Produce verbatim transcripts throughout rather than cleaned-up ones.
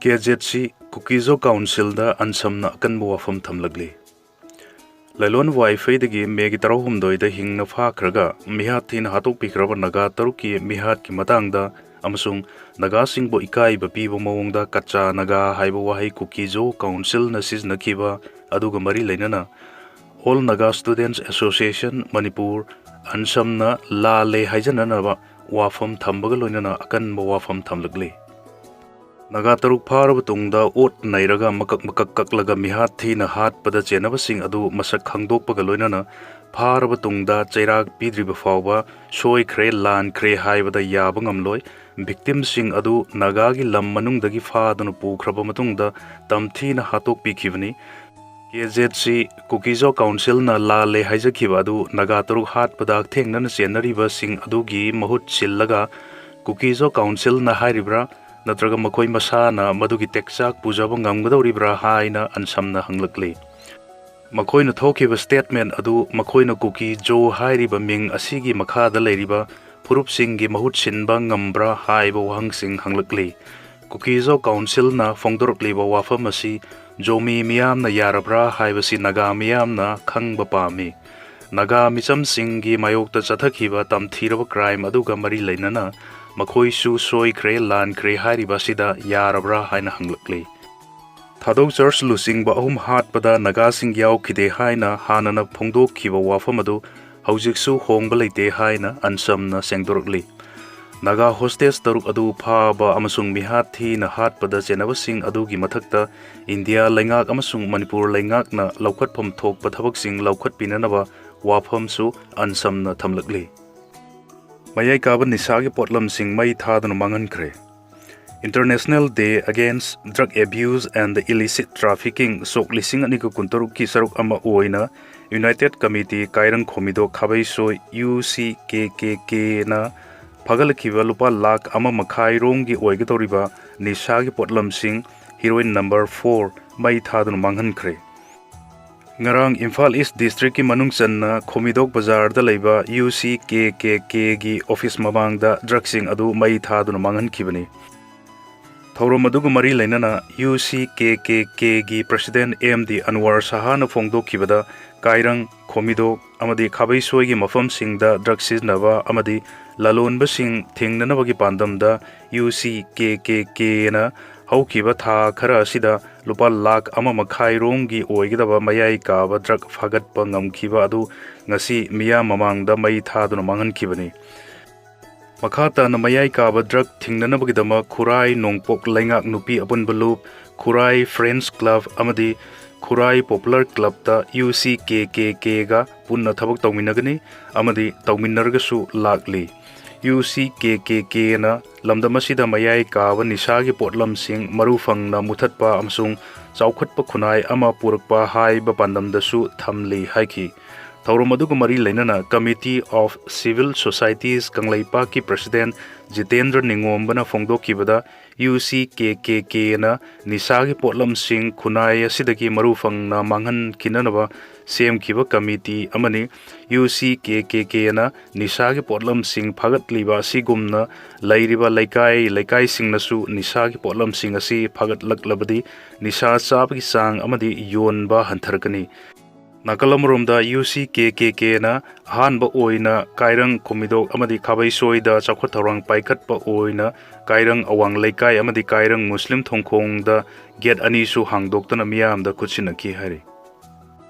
ꯀꯦ Z ꯁꯤ ꯀꯨꯀꯤꯖꯣ ꯀꯥꯎꯟꯁꯤꯜꯗ ꯑꯟꯁꯝꯅ ꯑꯀꯟꯕ ꯋꯥꯐꯝ ꯊꯝꯂꯛꯂꯤ꯫ ꯂꯥꯏꯂꯣꯟ ꯋꯥꯏꯐꯩꯗꯒꯤ ꯃꯦꯒꯤ ꯇꯔꯥꯍꯨꯝꯗꯣꯏꯗ ꯍꯤꯡꯅ ꯐꯥꯈ꯭ꯔꯒ ꯃꯤꯍꯥꯠ ꯊꯤꯅ ꯍꯥꯠꯇꯣꯛꯄꯤꯈ꯭ꯔꯕ ꯅꯥꯒꯥ ꯇꯔꯨꯛꯀꯤ ꯃꯤꯍꯥꯠꯀꯤ ꯃꯇꯥꯡꯗ ꯑꯃꯁꯨꯡ ꯅꯥꯒꯥꯁꯤꯡꯕꯨ ꯏꯀꯥꯏꯕ ꯄꯤꯕ ꯃꯑꯣꯡꯗ ꯀꯆꯥ ꯅꯥꯒꯥ ꯍꯥꯏꯕ ꯋꯥꯍꯩ ꯀꯨꯀꯤꯖꯣ ꯀꯥꯎꯟꯁꯤꯜꯅ ꯁꯤꯖꯤꯟꯅꯈꯤꯕ ꯑꯗꯨꯒ ꯃꯔꯤ ꯂꯩꯅꯅ All Naga Students Association Manipur, ꯑꯟꯁꯝꯅ ꯂꯥꯜꯂꯦ ꯍꯥꯏꯖꯅꯅꯕ ꯋꯥꯐꯝ ꯊꯝꯕꯒ ꯂꯣꯏꯅꯅ ꯑꯀꯟꯕ ꯋꯥꯐꯝ ꯊꯝꯂꯛꯂꯤ꯫ ꯅꯥꯒꯥ ꯇꯔꯨꯛ ꯐꯥꯔꯕ ꯇꯨꯡꯗ ꯑꯣꯠ ꯅꯩꯔꯒ ꯃꯀꯛ ꯃꯀꯛ ꯀꯛꯂꯒ ꯃꯤꯍꯥꯠ ꯊꯤꯅ ꯍꯥꯠꯄꯗ ꯆꯦꯟꯅꯕꯁꯤꯡ ꯑꯗꯨ ꯃꯁꯛ ꯈꯪꯗꯣꯛꯄꯒ ꯂꯣꯏꯅꯅ ꯐꯥꯔꯕ ꯇꯨꯡꯗ ꯆꯩꯔꯥꯛ ꯄꯤꯗ꯭ꯔꯤꯕ ꯐꯥꯎꯕ ꯁꯣꯏꯈ꯭ꯔꯦ, ꯂꯥꯟꯈ꯭ꯔꯦ ꯍꯥꯏꯕꯗ ꯌꯥꯕ ꯉꯝꯂꯣꯏ꯫ ꯚꯤꯛꯇꯤꯝꯁꯤꯡ ꯑꯗꯨ ꯅꯥꯒꯥꯒꯤ ꯂꯝ ꯃꯅꯨꯡꯗꯒꯤ ꯐꯥꯗꯨꯅ ꯄꯨꯈ꯭ꯔꯕ ꯃꯇꯨꯡꯗ ꯇꯝꯊꯤꯅ ꯍꯥꯠꯇꯣꯛꯄꯤꯈꯤꯕꯅꯤ꯫ ꯀꯦ ꯖꯦꯠ ꯁꯤ ꯀꯨꯀꯤꯖꯣ ꯀꯥꯎꯟꯁꯤꯜꯅ ꯂꯥꯜꯂꯦ ꯍꯥꯏꯖꯈꯤꯕ ꯑꯗꯨ ꯅꯥꯒꯥ ꯇꯔꯨꯛ ꯍꯥꯠꯄꯗ ꯍꯛꯊꯦꯡꯅꯅ ꯆꯦꯟꯅꯔꯤꯕꯁꯤꯡ ꯑꯗꯨꯒꯤ ꯃꯍꯨꯠ ꯁꯤꯜꯂꯒ ꯀꯨꯀꯤꯖꯣ ꯀꯥꯎꯟꯁꯤꯜꯅ ꯍꯥꯏꯔꯤꯕ꯭ꯔꯥ ꯅꯠꯇ꯭ꯔꯒ ꯃꯈꯣꯏ ꯃꯁꯥꯅ ꯃꯗꯨꯒꯤ ꯇꯦꯛꯆꯥꯛ ꯄꯨꯖꯕ ꯉꯝꯒꯗꯧꯔꯤꯕ꯭ꯔꯥ ꯍꯥꯏꯅ ꯑꯟꯁꯝꯅ ꯍꯪꯂꯛꯂꯤ꯫ ꯃꯈꯣꯏꯅ ꯊꯣꯛꯈꯤꯕ ꯁ꯭ꯇꯦꯠꯃꯦꯟ ꯑꯗꯨ ꯃꯈꯣꯏꯅ ꯀꯨꯀꯤ ꯖꯣ ꯍꯥꯏꯔꯤꯕ ꯃꯤꯡ ꯑꯁꯤꯒꯤ ꯃꯈꯥꯗ ꯂꯩꯔꯤꯕ ꯐꯨꯔꯨꯞꯁꯤꯡꯒꯤ ꯃꯍꯨꯠ ꯁꯤꯟꯕ ꯉꯝꯕ꯭ꯔꯥ ꯍꯥꯏꯕ ꯋꯥꯍꯪꯁꯤꯡ ꯍꯪꯂꯛꯂꯤ꯫ ꯀꯨꯀꯤꯖꯣ ꯀꯥꯎꯟꯁꯤꯜꯅ ꯐꯣꯡꯗꯣꯔꯛꯂꯤꯕ ꯋꯥꯐꯝ ꯑꯁꯤ ꯖꯣꯃꯤ ꯃꯤꯌꯥꯝꯅ ꯌꯥꯔꯕ꯭ꯔꯥ ꯍꯥꯏꯕꯁꯤ ꯅꯥꯒꯥ ꯃꯤꯌꯥꯝꯅ ꯈꯪꯕ ꯄꯥꯝꯃꯤ꯫ ꯅꯥꯒꯥ ꯃꯤꯆꯝꯁꯤꯡꯒꯤ ꯃꯥꯌꯣꯛꯇ ꯆꯠꯊꯈꯤꯕ ꯇꯝꯊꯤꯔꯕ ꯀ꯭ꯔꯥꯏꯝ ꯑꯗꯨꯒ ꯃꯔꯤ ꯂꯩꯅꯅ ꯃꯈꯣꯏꯁꯨ ꯁꯣꯏꯈ꯭ꯔꯦ, ꯂꯥꯟꯈ꯭ꯔꯦ ꯍꯥꯏꯔꯤꯕ ꯑꯁꯤꯗ ꯌꯥꯔꯕ꯭ꯔꯥ ꯍꯥꯏꯅ ꯍꯪꯂꯛꯂꯤ꯫ ꯊꯥꯗꯧ ꯆꯔꯆ ꯂꯨꯆꯤꯡꯕ ꯑꯍꯨꯝ ꯍꯥꯠꯄꯗ ꯅꯥꯒꯥꯁꯤꯡ ꯌꯥꯎꯈꯤꯗꯦ ꯍꯥꯏꯅ ꯍꯥꯟꯅꯅ ꯐꯣꯡꯗꯣꯛꯈꯤꯕ ꯋꯥꯐꯝ ꯑꯗꯨ ꯍꯧꯖꯤꯛꯁꯨ ꯍꯣꯡꯕ ꯂꯩꯇꯦ ꯍꯥꯏꯅ ꯑꯟꯁꯝꯅ ꯁꯦꯡꯗꯣꯔꯛꯂꯤ꯫ ꯅꯥꯒꯥ ꯍꯣꯁꯇꯦꯖ ꯇꯔꯨꯛ ꯑꯗꯨ ꯐꯥꯕ ꯑꯃꯁꯨꯡ ꯃꯤꯍꯥꯠ ꯊꯤꯅ ꯍꯥꯠꯄꯗ ꯆꯦꯟꯅꯕꯁꯤꯡ ꯑꯗꯨꯒꯤ ꯃꯊꯛꯇ ꯏꯟꯗꯤꯌꯥ ꯂꯩꯉꯥꯛ ꯑꯃꯁꯨꯡ ꯃꯅꯤꯄꯨꯔ ꯂꯩꯉꯥꯛꯅ ꯂꯧꯈꯠꯐꯝ ꯊꯣꯛꯄ ꯊꯕꯛꯁꯤꯡ ꯂꯧꯈꯠꯄꯤꯅꯅꯕ ꯋꯥꯐꯝꯁꯨ ꯑꯟꯁꯝꯅ ꯊꯝꯂꯛꯂꯤ꯫ ꯃꯌꯥꯏ ꯀꯥꯕ ꯅꯤꯁꯥꯒꯤ ꯄꯣꯠꯂꯝꯁꯤꯡ ꯃꯩ ꯊꯥꯗꯨꯅ ꯃꯥꯡꯍꯟꯈ꯭ꯔꯦ꯫ International Day Against Drug Abuse and Illicit Trafficking ꯁꯣꯛ ꯂꯤꯁꯤꯡ ꯑꯅꯤꯒ ꯀꯨꯟꯇꯔꯨꯛꯀꯤ ꯁꯔꯨꯛ ꯑꯃ ꯑꯣꯏꯅ United Committee ꯀꯥꯏꯔꯪ ꯈꯣꯃꯤꯗꯣꯛ ꯈꯥꯕꯩꯁꯣꯏ, ꯌꯨ ꯁꯤ ꯀꯦ ꯀꯦ ꯀꯦꯅ ꯐꯥꯒꯠꯂꯛꯈꯤꯕ ꯂꯨꯄꯥ ꯂꯥꯈ ꯑꯃ ꯃꯈꯥꯏ ꯔꯣꯝꯒꯤ ꯑꯣꯏꯒꯗꯧꯔꯤꯕ ꯅꯤꯁꯥꯒꯤ ꯄꯣꯠꯂꯝꯁꯤꯡ heroin number four ꯃꯩ ꯊꯥꯗꯨꯅ ꯃꯥꯡꯍꯟꯈ꯭ꯔꯦ꯫ ꯉꯔꯥꯡ ꯏꯝꯐꯥꯜ ꯏꯁ ꯗꯤꯁꯇ꯭ꯔꯤꯛꯀꯤ ꯃꯅꯨꯡ ꯆꯟꯅ ꯈꯣꯃꯤꯗꯣꯛ ꯕꯖꯥꯔꯗ ꯂꯩꯕ ꯌꯨ ꯁꯤ ꯀꯦ ꯀꯦ ꯀꯦꯒꯤ ꯑꯣꯐꯤꯁ ꯃꯃꯥꯡꯗ ꯗ꯭ꯔꯒꯁꯤꯡ ꯑꯗꯨ ꯃꯩ ꯊꯥꯗꯨꯅ ꯃꯥꯡꯍꯟꯈꯤꯕꯅꯤ꯫ ꯊꯧꯔꯝ ꯑꯗꯨꯒ ꯃꯔꯤ ꯂꯩꯅꯅ UCKKKꯒꯤ President M D Anwar Shahꯅ ꯐꯣꯡꯗꯣꯛꯈꯤꯕꯗ, ꯀꯥꯏꯔꯪ, ꯈꯣꯃꯤꯗꯣꯛ ꯑꯃꯗꯤ ꯈꯥꯕꯩꯁꯣꯏꯒꯤ ꯃꯐꯝꯁꯤꯡꯗ drug ꯁꯤꯖꯤꯟꯅꯕ ꯑꯃꯗꯤ ꯂꯂꯣꯟꯕꯁꯤꯡ ꯊꯤꯡꯅꯅꯕꯒꯤ ꯄꯥꯟꯗꯝꯗ UCKKKꯅ ꯍꯧꯈꯤꯕ ꯊꯥ ꯈꯔ ꯑꯁꯤꯗ ꯂꯨꯄꯥ ꯂꯥꯈ ꯑꯃ ꯃꯈꯥꯏ ꯔꯣꯝꯒꯤ ꯑꯣꯏꯒꯗꯕ ꯃꯌꯥꯏ ꯀꯥꯕ drug ꯐꯥꯒꯠꯄ ꯉꯝꯈꯤꯕ ꯑꯗꯨ ꯉꯁꯤ ꯃꯤꯌꯥꯝ ꯃꯃꯥꯡꯗ ꯃꯩ ꯊꯥꯗꯨꯅ ꯃꯥꯡꯍꯟꯈꯤꯕꯅꯤ꯫ ꯃꯈꯥ ꯇꯥꯅ ꯃꯌꯥꯏ ꯀꯥꯕ drug ꯊꯤꯡꯅꯅꯕꯒꯤꯗꯃꯛ ꯈꯨꯔꯥꯏ ꯅꯣꯡꯄꯣꯛ ꯂꯩꯉꯥꯛ ꯅꯨꯄꯤ ꯑꯄꯨꯟꯕ ꯂꯨꯞ, ꯈꯨꯔꯥꯏ Friends Club ꯑꯃꯗꯤ ꯈꯨꯔꯥꯏ Popular Clubꯇ UCKKKꯒ ꯄꯨꯟꯅ ꯊꯕꯛ ꯇꯧꯃꯤꯟꯅꯒꯅꯤ ꯑꯃꯗꯤ ꯇꯧꯃꯤꯟꯅꯔꯒꯁꯨ ꯂꯥꯛꯂꯤ꯫ UCKKKꯅ ꯂꯝꯗꯝ ꯑꯁꯤꯗ ꯃꯌꯥꯏ ꯀꯥꯕ ꯅꯤꯁꯥꯒꯤ ꯄꯣꯠꯂꯝꯁꯤꯡ ꯃꯔꯨ ꯐꯪꯅ ꯃꯨꯊꯠꯄ ꯑꯃꯁꯨꯡ ꯆꯥꯎꯈꯠꯄ ꯈꯨꯟꯅꯥꯏ ꯑꯃ ꯄꯨꯔꯛꯄ ꯍꯥꯏꯕ ꯄꯥꯟꯗꯝꯗꯁꯨ ꯊꯝꯂꯤ ꯍꯥꯏꯈꯤ꯫ ꯊꯧꯔꯝ ꯑꯗꯨꯒ ꯃꯔꯤ ꯂꯩꯅꯅ Committee of Civil Societies ꯀꯪꯂꯩꯄꯥꯛꯀꯤ President ꯖꯤꯇꯦꯟꯗ꯭ꯔ ꯅꯤꯉꯣꯝꯕꯅ ꯐꯣꯡꯗꯣꯛꯈꯤꯕꯗ, UCKKKꯅ ꯅꯤꯁꯥꯒꯤ ꯄꯣꯠꯂꯝꯁꯤꯡ ꯈꯨꯟꯅꯥꯏ ꯑꯁꯤꯗꯒꯤ ꯃꯔꯨ ꯐꯪꯅ ꯃꯥꯡꯍꯟꯈꯤꯅꯅꯕ ꯁꯦꯝꯈꯤꯕ committee ꯑꯃꯅꯤ꯫ UCKKKꯅ ꯅꯤꯁꯥꯒꯤ ꯄꯣꯠꯂꯝꯁꯤꯡ ꯐꯥꯒꯠꯂꯤꯕ ꯑꯁꯤꯒꯨꯝꯅ ꯂꯩꯔꯤꯕ ꯂꯩꯀꯥꯏ ꯂꯩꯀꯥꯏꯁꯤꯡꯅꯁꯨ ꯅꯤꯁꯥꯒꯤ ꯄꯣꯠꯂꯝꯁꯤꯡ ꯑꯁꯤ ꯐꯥꯒꯠꯂꯛꯂꯕꯗꯤ ꯅꯤꯁꯥ ꯆꯥꯕꯒꯤ ꯆꯥꯡ ꯑꯃꯗꯤ ꯌꯣꯟꯕ ꯍꯟꯊꯔꯛꯀꯅꯤ꯫ ꯅꯥꯀꯜ ꯑꯃꯔꯣꯝꯗ UCKKKꯅ ꯑꯍꯥꯟꯕ ꯑꯣꯏꯅ ꯀꯥꯏꯔꯪ, ꯈꯣꯃꯤꯗꯣꯛ ꯑꯃꯗꯤ ꯈꯥꯕꯩꯁꯣꯏꯗ ꯆꯥꯎꯈꯠ ꯊꯧꯔꯥꯡ ꯄꯥꯏꯈꯠꯄ ꯑꯣꯏꯅ ꯀꯥꯏꯔꯪ ꯑꯋꯥꯡ ꯂꯩꯀꯥꯏ ꯑꯃꯗꯤ ꯀꯥꯏꯔꯪ ꯃꯨꯁꯂꯤꯝ ꯊꯣꯡꯈꯣꯡꯗ gate ꯑꯅꯤꯁꯨ ꯍꯥꯡꯗꯣꯛꯇꯨꯅ ꯃꯤꯌꯥꯝꯗ ꯈꯨꯠꯁꯤꯟꯅꯈꯤ ꯍꯥꯏꯔꯤ꯫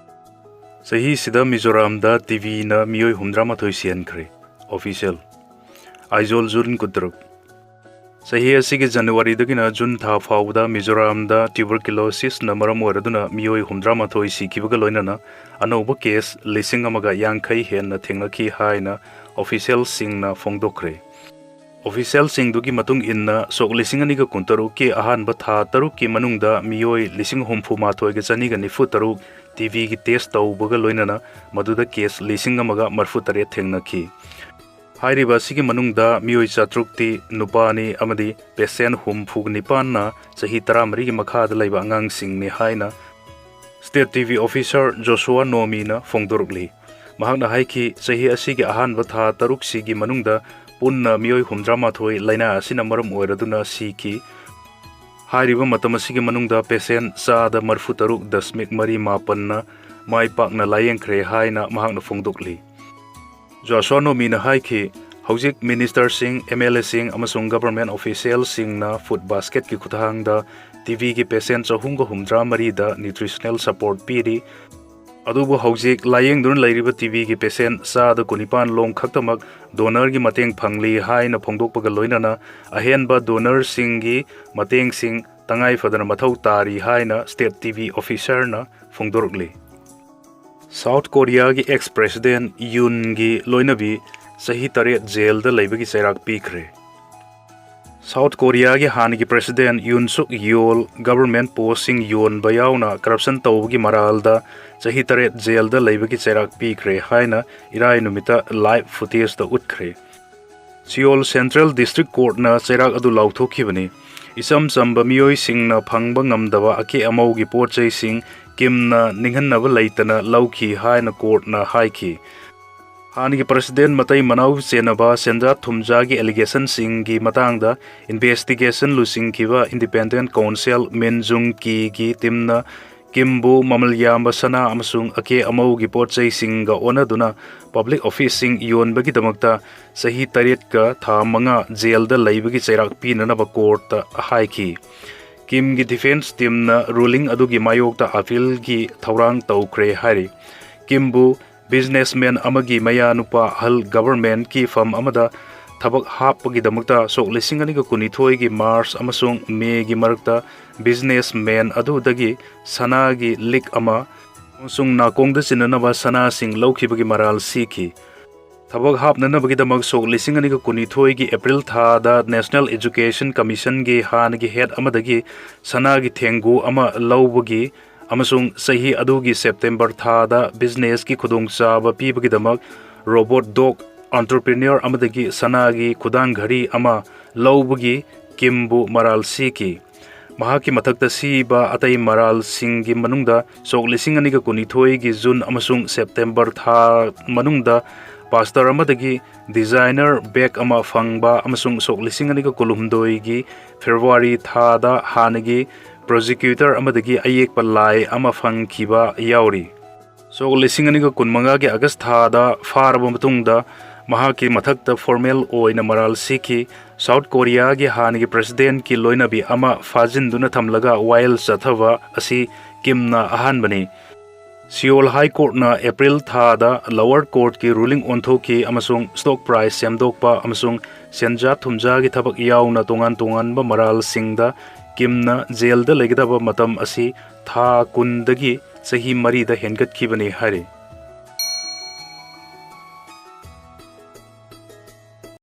ꯆꯍꯤꯁꯤꯗ ꯃꯤꯖꯣꯔꯥꯝꯗ TBꯅ ꯃꯤꯑꯣꯏ ꯍꯨꯝꯐꯨꯇꯔꯥꯃꯥꯊꯣꯏ ꯁꯤꯍꯟꯈ꯭ꯔꯦ꯫ Official꯫ ꯑꯥꯏꯖꯣꯜ, June ꯀꯨꯟꯇꯔꯨꯛ꯫ ꯆꯍꯤ ꯑꯁꯤꯒꯤ ꯖꯅꯋꯥꯔꯤꯗꯒꯤꯅ ꯖꯨꯟ ꯊꯥ ꯐꯥꯎꯕꯗ ꯃꯤꯖꯣꯔꯥꯝꯗ tuberculosisꯅ ꯃꯔꯝ ꯑꯣꯏꯔꯗꯨꯅ ꯃꯤꯑꯣꯏ ꯍꯨꯝꯐꯨꯇꯔꯥꯃꯥꯊꯣꯏ ꯁꯤꯈꯤꯕꯒ ꯂꯣꯏꯅꯅ ꯑꯅꯧꯕ case ꯂꯤꯁꯤꯡ ꯑꯃꯒ ꯌꯥꯡꯈꯩ ꯍꯦꯟꯅ ꯊꯦꯡꯅꯈꯤ ꯍꯥꯏꯅ officialꯁꯤꯡꯅ ꯐꯣꯡꯗꯣꯛꯈ꯭ꯔꯦ꯫ Officialꯁꯤꯡꯗꯨꯒꯤ ꯃꯇꯨꯡ ꯏꯟꯅ ꯁꯣꯛ ꯂꯤꯁꯤꯡ ꯑꯅꯤꯒ ꯀꯨꯟꯇꯔꯨꯛꯀꯤ ꯑꯍꯥꯟꯕ ꯊꯥ ꯇꯔꯨꯛꯀꯤ ꯃꯅꯨꯡꯗ ꯃꯤꯑꯣꯏ ꯂꯤꯁꯤꯡ ꯍꯨꯝꯐꯨ ꯃꯥꯊꯣꯏꯒ ꯆꯅꯤꯒ ꯅꯤꯐꯨ ꯇꯔꯨꯛ TBꯒꯤ test ꯇꯧꯕꯒ ꯂꯣꯏꯅꯅ ꯃꯗꯨꯗ case ꯂꯤꯁꯤꯡ ꯑꯃꯒ ꯃꯔꯤꯐꯨ ꯇꯔꯦꯠ ꯊꯦꯡꯅꯈꯤ꯫ ꯍꯥꯏꯔꯤꯕ ꯑꯁꯤꯒꯤ ꯃꯅꯨꯡꯗ ꯃꯤꯑꯣꯏ ꯆꯥꯇ꯭ꯔꯨꯛꯇꯤ ꯅꯨꯄꯥꯅꯤ ꯑꯃꯗꯤ patient ꯍꯨꯝꯐꯨ ꯅꯤꯄꯥꯟꯅ ꯆꯍꯤ ꯇꯔꯥꯃꯔꯤꯒꯤ ꯃꯈꯥꯗ ꯂꯩꯕ ꯑꯉꯥꯡꯁꯤꯡꯅꯤ ꯍꯥꯏꯅ State TB officer Joshua Nomyꯅ ꯐꯣꯡꯗꯣꯔꯛꯂꯤ꯫ ꯃꯍꯥꯛꯅ ꯍꯥꯏꯈꯤ, ꯆꯍꯤ ꯑꯁꯤꯒꯤ ꯑꯍꯥꯟꯕ ꯊꯥ ꯇꯔꯨꯛꯁꯤꯒꯤ ꯃꯅꯨꯡꯗ ꯄꯨꯟꯅ ꯃꯤꯑꯣꯏ ꯍꯨꯝꯐꯨꯇꯔꯥꯃꯥꯊꯣꯏ ꯂꯥꯏꯅꯥ ꯑꯁꯤꯅ ꯃꯔꯝ ꯑꯣꯏꯔꯗꯨꯅ ꯁꯤꯈꯤ꯫ ꯍꯥꯏꯔꯤꯕ ꯃꯇꯝ ꯑꯁꯤꯒꯤ ꯃꯅꯨꯡꯗ patient ꯆꯥꯗ ꯃꯔꯤꯐꯨ ꯇꯔꯨꯛ ꯗꯁꯃꯤꯛ ꯃꯔꯤ ꯃꯥꯄꯟꯅ ꯃꯥꯏ ꯄꯥꯛꯅ ꯂꯥꯌꯦꯡꯈ꯭ꯔꯦ ꯍꯥꯏꯅ ꯃꯍꯥꯛꯅ ꯐꯣꯡꯗꯣꯛꯂꯤ꯫ ꯖꯣꯁ꯭ꯋꯥ ꯅꯣꯃꯤꯅ ꯍꯥꯏꯈꯤ, ꯍꯧꯖꯤꯛ minister ꯁꯤꯡ, M L A ꯁꯤꯡ ꯑꯃꯁꯨꯡ government official ꯁꯤꯡꯅ food basket ꯀꯤ ꯈꯨꯠꯊꯥꯡꯗ TB ꯒꯤ patient ꯆꯍꯨꯝꯒ ꯍꯨꯝꯗ꯭ꯔꯥ ꯃꯔꯤꯗ nutritional support ꯄꯤꯔꯤ꯫ ꯑꯗꯨꯕꯨ ꯍꯧꯖꯤꯛ ꯂꯥꯌꯦꯡꯗꯨꯅ ꯂꯩꯔꯤꯕ TB ꯒꯤ patient ꯆꯥꯗ ꯀꯨꯟꯅꯤꯄꯥꯟ ꯂꯣꯝ ꯈꯛꯇꯃꯛ donor ꯒꯤ ꯃꯇꯦꯡ ꯐꯪꯂꯤ ꯍꯥꯏꯅ ꯐꯣꯡꯗꯣꯛꯄꯒ ꯂꯣꯏꯅꯅ ꯑꯍꯦꯟꯕ donor ꯁꯤꯡꯒꯤ ꯃꯇꯦꯡꯁꯤꯡ ꯇꯉꯥꯏ ꯐꯗꯅ ꯃꯊꯧ ꯇꯥꯔꯤ ꯍꯥꯏꯅ state TB officer ꯅ ꯐꯣꯡꯗꯣꯔꯛꯂꯤ꯫ South Korea ꯒꯤ ex president Yoon ꯒꯤ ꯂꯣꯏꯅꯕꯤ ꯆꯍꯤ ꯇꯔꯦꯠ jail ꯗ ꯂꯩꯕꯒꯤ ꯆꯩꯔꯥꯛ ꯄꯤꯈ꯭ꯔꯦ꯫ South Korea ꯒꯤ ꯍꯥꯟꯅꯒꯤ president Yoon Suk Yeol government post ꯁꯤꯡ ꯌꯣꯟꯕ ꯌꯥꯎꯅ corruption ꯇꯧꯕꯒꯤ ꯃꯔꯥꯜꯗ ꯆꯍꯤ ꯇꯔꯦꯠ jail ꯗ ꯂꯩꯕꯒꯤ ꯆꯩꯔꯥꯛ ꯄꯤꯈ꯭ꯔꯦ ꯍꯥꯏꯅ ꯏꯔꯥꯏ ꯅꯨꯃꯤꯠꯇ live footage ꯇ ꯎꯠꯈ꯭ꯔꯦ꯫ Seoul Central District Court ꯅ ꯆꯩꯔꯥꯛ ꯑꯗꯨ ꯂꯥꯎꯊꯣꯛꯈꯤꯕꯅꯤ꯫ ꯏꯆꯝ ꯆꯝꯕ ꯃꯤꯑꯣꯏꯁꯤꯡꯅ ꯐꯪꯕ ꯉꯝꯗꯕ ꯑꯀꯦ ꯑꯃꯧꯒꯤ ꯄꯣꯠ ꯆꯩꯁꯤꯡ ꯀꯤꯝꯅ ꯅꯤꯡꯍꯟꯅꯕ ꯂꯩꯇꯅ ꯂꯧꯈꯤ ꯍꯥꯏꯅ court ꯅ ꯍꯥꯏꯈꯤ꯫ ꯍꯥꯟꯅꯒꯤ president ꯃꯇꯩ ꯃꯅꯥꯎ ꯆꯦꯟꯅꯕ ꯁꯦꯟꯖꯥ ꯊꯨꯝꯖꯥꯒꯤ allegation ꯁꯤꯡꯒꯤ ꯃꯇꯥꯡꯗ investigation ꯂꯨꯆꯤꯡꯈꯤꯕ independent counsel Min Jung Ki ꯒꯤ team ꯅ ꯀꯤꯝꯕꯨ ꯃꯃꯜ ꯌꯥꯝꯕ ꯁꯅꯥ ꯑꯃꯁꯨꯡ ꯑꯀꯦ ꯑꯃꯧꯒꯤ ꯄꯣꯠ ꯆꯩꯁꯤꯡꯒ ꯑꯣꯟꯅꯗꯨꯅ public office ꯁꯤꯡ ꯌꯣꯟꯕꯒꯤꯗꯃꯛꯇ ꯆꯍꯤ ꯇꯔꯦꯠꯀ ꯊꯥ ꯃꯉꯥ jail ꯗ ꯂꯩꯕꯒꯤ ꯆꯩꯔꯥꯛ ꯄꯤꯅꯅꯕ court ꯇ ꯍꯥꯏꯈꯤ꯫ ꯀꯤꯝꯒꯤ defence team ꯅ ruling ꯑꯗꯨꯒꯤ ꯃꯥꯌꯣꯛꯇ appeal ꯒꯤ ꯊꯧꯔꯥꯡ ꯇꯧꯈ꯭ꯔꯦ ꯍꯥꯏꯔꯤ꯫ ꯀꯤꯝꯕꯨ businessman ꯑꯃꯒꯤ ꯃꯌꯥꯅꯨꯄꯥ ꯑꯍꯜ government ꯀꯤ firm ꯑꯃꯗ ꯊꯕꯛ ꯍꯥꯞꯄꯒꯤꯗꯃꯛꯇ ꯁꯣꯛ ꯂꯤꯁꯤꯡ ꯑꯅꯤꯒ ꯀꯨꯟꯅꯤꯊꯣꯏꯒꯤ March ꯑꯃꯁꯨꯡ May ꯒꯤ ꯃꯔꯛꯇ businessman ꯑꯗꯨꯗꯒꯤ ꯁꯅꯥꯒꯤ ꯂꯤꯛ ꯑꯃ ꯑꯃꯁꯨꯡ ꯅꯥꯀꯣꯡꯗ ꯆꯤꯟꯅꯅꯕ ꯁꯅꯥꯁꯤꯡ ꯂꯧꯈꯤꯕꯒꯤ ꯃꯔꯥꯜ ꯁꯤꯈꯤ꯫ ꯊꯕꯛ ꯍꯥꯞꯅꯅꯕꯒꯤꯗꯃꯛ ꯁꯣꯛ ꯂꯤꯁꯤꯡ ꯑꯅꯤꯒ ꯀꯨꯟꯅꯤꯊꯣꯏꯒꯤ April ꯊꯥꯗ National Education Commission ꯒꯤ ꯍꯥꯟꯅꯒꯤ head ꯑꯃꯗꯒꯤ ꯁꯅꯥꯒꯤ ꯊꯦꯡꯒꯨ ꯑꯃ ꯂꯧꯕꯒꯤ ꯑꯃꯁꯨꯡ ꯆꯍꯤ ꯑꯗꯨꯒꯤ September ꯊꯥꯗ business ꯀꯤ ꯈꯨꯗꯣꯡꯆꯥꯕ ꯄꯤꯕꯒꯤꯗꯃꯛ robot dog entrepreneur ꯑꯃꯗꯒꯤ ꯁꯅꯥꯒꯤ ꯈꯨꯗꯥꯡ ꯘꯔꯤ ꯑꯃ ꯂꯧꯕꯒꯤ ꯀꯤꯝꯕꯨ ꯃꯔꯥꯜ ꯁꯤꯈꯤ꯫ ꯃꯍꯥꯛꯀꯤ ꯃꯊꯛꯇ ꯁꯤꯕ ꯑꯇꯩ ꯃꯔꯥꯜꯁꯤꯡꯒꯤ ꯃꯅꯨꯡꯗ ꯁꯣꯛ ꯂꯤꯁꯤꯡ ꯑꯅꯤꯒ ꯀꯨꯟꯅꯤꯊꯣꯏꯒꯤ June ꯑꯃꯁꯨꯡ September ꯊꯥ ꯃꯅꯨꯡꯗ ꯄꯥꯁꯇꯔ ꯑꯃꯗꯒꯤ ꯗꯤꯖꯥꯏꯅꯔ ꯕꯦꯒ ꯑꯃ ꯐꯪꯕ ꯑꯃꯁꯨꯡ ꯁꯣꯛ ꯂꯤꯁꯤꯡ ꯑꯅꯤꯒ ꯀꯨꯟꯍꯨꯝꯗꯣꯏꯒꯤ ꯐꯦꯕ꯭ꯔꯨꯋꯥꯔꯤ ꯊꯥꯗ ꯍꯥꯟꯅꯒꯤ ꯄ꯭ꯔꯣꯁꯤꯀ꯭ꯌꯨꯇꯔ ꯑꯃꯗꯒꯤ ꯑꯌꯦꯛꯄ ꯂꯥꯏ ꯑꯃ ꯐꯪꯈꯤꯕ ꯌꯥꯎꯔꯤ꯫ ꯁꯣꯛ ꯂꯤꯁꯤꯡ ꯑꯅꯤꯒ ꯀꯨꯟꯃꯉꯥꯒꯤ ꯑꯥꯒꯁ ꯊꯥꯗ ꯐꯥꯔꯕ ꯃꯇꯨꯡꯗ ꯃꯍꯥꯛꯀꯤ ꯃꯊꯛꯇ ꯐꯣꯔꯃꯦꯜ ꯑꯣꯏꯅ ꯃꯔꯥꯜ ꯁꯤꯈꯤ꯫ ꯁꯥꯎꯠ ꯀꯣꯔꯤꯌꯥꯒꯤ ꯍꯥꯟꯅꯒꯤ ꯄ꯭ꯔꯦꯁꯤꯗꯦꯟꯠꯀꯤ ꯂꯣꯏꯅꯕꯤ ꯑꯃ ꯐꯥꯖꯤꯟꯗꯨꯅ ꯊꯝꯂꯒ ꯋꯥꯌꯦꯜ ꯆꯠꯊꯕ ꯑꯁꯤ ꯀꯤꯝꯅ ꯑꯍꯥꯟꯕꯅꯤ꯫ ꯁꯤꯑꯣꯜ ꯍꯥꯏ ꯀꯣꯔꯠꯅ ꯑꯦꯄ꯭ꯔꯤꯜ ꯊꯥꯗ ꯂꯣꯋꯔ ꯀꯣꯔꯠꯀꯤ ꯔꯨꯂꯤꯡ ꯑꯣꯟꯊꯣꯛꯈꯤ ꯑꯃꯁꯨꯡ ꯁ꯭ꯇꯣꯛ ꯄ꯭ꯔꯥꯏꯁ ꯁꯦꯝꯗꯣꯛꯄ ꯑꯃꯁꯨꯡ ꯁꯦꯟꯖꯥ ꯊꯨꯝꯖꯥꯒꯤ ꯊꯕꯛ ꯌꯥꯎꯅ ꯇꯣꯉꯥꯟ ꯇꯣꯉꯥꯟꯕ ꯃꯔꯥꯜꯁꯤꯡꯗ ꯀꯤꯝꯅ ꯖꯦꯜꯗ ꯂꯩꯒꯗꯕ ꯃꯇꯝ ꯑꯁꯤ ꯊꯥ ꯀꯨꯟꯗꯒꯤ ꯆꯍꯤ ꯃꯔꯤꯗ ꯍꯦꯟꯒꯠꯈꯤꯕꯅꯤ ꯍꯥꯏꯔꯤ꯫